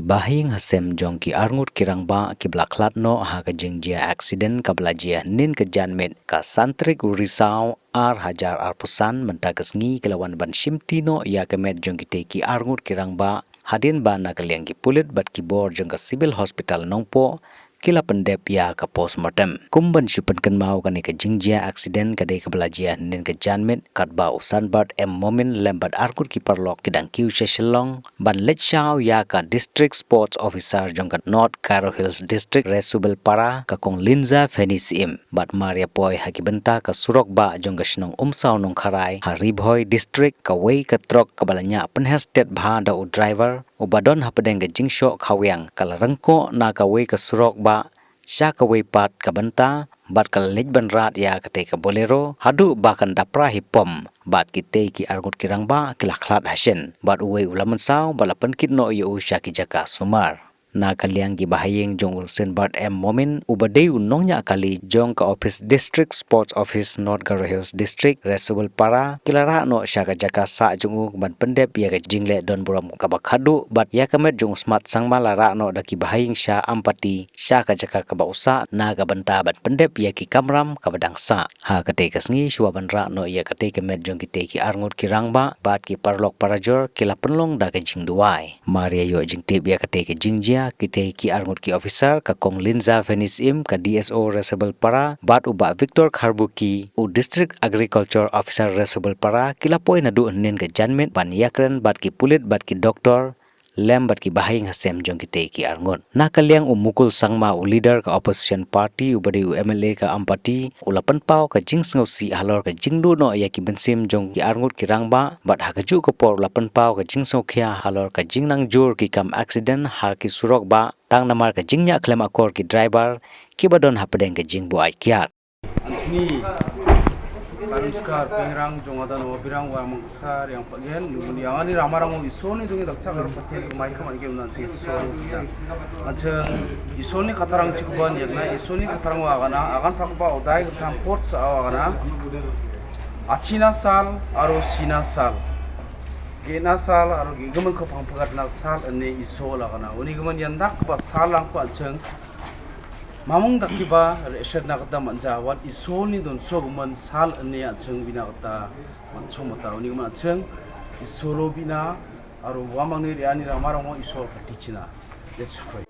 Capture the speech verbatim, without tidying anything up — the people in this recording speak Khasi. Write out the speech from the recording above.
Bahaïing hasem jong ki arngut ki rangbah kiba la khlad noh ha ka jingjia accident kaba la jia hynnin ka janmiet ka san tarik u Risaw ar hajar arphew san mynta ka sngi ki la wan ban shimti noh ïa ka met jong kitei ki arngut ki rangbah hadien ba na ka liang ki pulit bad ki bor jong ka Civil Hospital Nongpoh ki la pyndep ïa ka postmortem. Kum ban shu pynkynmaw, kane ka jingjia accident ka dei kaba la jia hynnin ka janmiet katba u Sanbart M Momin lem bad arngut ki paralok ki dang kiew sha Shillong ban leit shaw ïa ka District Sports Officer jong ka North Garo Hills District Resubelpara, ka Kong Linza Feni Syiem, bad mar ïa poi ha ki bynta ka surok bah jong ka shnong Umsaw Nongkharai ha Ri Bhoi District, kawei ka trok kaba la ñiah pynheh stet bha da u driver uba don hapdeng ka jingshoh khawiang ka la ryngkoh na kawei ka surok bah sha kawei pat ka bynta bad ka la leit ban rad ïa katei ka Bolero haduh ba kan da pra hi pom bad kitei ki arngut ki rangbah ki la khlad hashin bad uwei u la mynsaw bad la pynkit noh ïa u sha ki jaka sumar. Na ka liang ki bahaïing jong u Sanbart M Momin uba dei u nongñiah kali jong ka ophis District Sports Office North Garo Hills District Resubelpara ki la rah noh sha ka jaka sah jong u ban pyndep ïa ka jingleh don burom kaba khadduh bad ïa ka met jong u Smat Sangma la rah noh da ki bahaïing sha Ampati sha ka jaka kaba u sah na ka bynta ban pyndep ïa ki kamram kaba dang sah. Ha katei ka sngi shuwa ban rah noh ïa katei ka met jong kitei ki arngut ki rangbah bad ki paralok parajor ki la pynlong da ka jingduwai. Mar ïa ïoh jingtip ïa katei ka jingjia, kitei ki arngut ki officer, ka Kong Linza Feni Syiem, ka D S O Resubelpara, bad u Bah Victor Kharbuki, u District Agriculture Officer Resubelpara, ki la poi naduh hynnin ka janmiet ban ïakren bad ki pulit bad ki doktor lem bad ki bahaïing hasem jong kitei ki arngut. Na ka liang u Mukul Sangma, u leader ka opposition party uba dei u M L A ka Ampati, u la pynpaw ka jingsngewsih halor ka jingduh noh ïa ki mynsiem jong ki arngut ki rangbah bad ha kajuh ka por u la pynpaw ka jingsngewkhia halor ka jingnang jur ki kam accident ha ki surok bah tang namar ka jingñiah khlem akor ki driver kiba don hapdeng ka jingbuaid kiad. Anthony Karimskar Pengrang jong Adan Wabirang wa Mangsar yang pagen ngun yang ani ramarang u Isoni dungi dakcha kar patel kumai kaman ke unan si Isoni. Anthony Isoni katarang chikban yang na Isoni katarang wa gana agan pakba udai katam port sa wa gana. Achina sal aro sina sal. Gena sal aro gigaman ko pangpagat na sal ane Iso la gana. Uni gaman yang dak ba sal lang ko ancheng. Mamung dak kiba reshet na kata manja wat Isoni don so gaman sal ane ancheng bina kata manchong mata uni gaman ancheng Isolo bina aro wamang ni riani ramarang wa Iso patichina. Let's pray.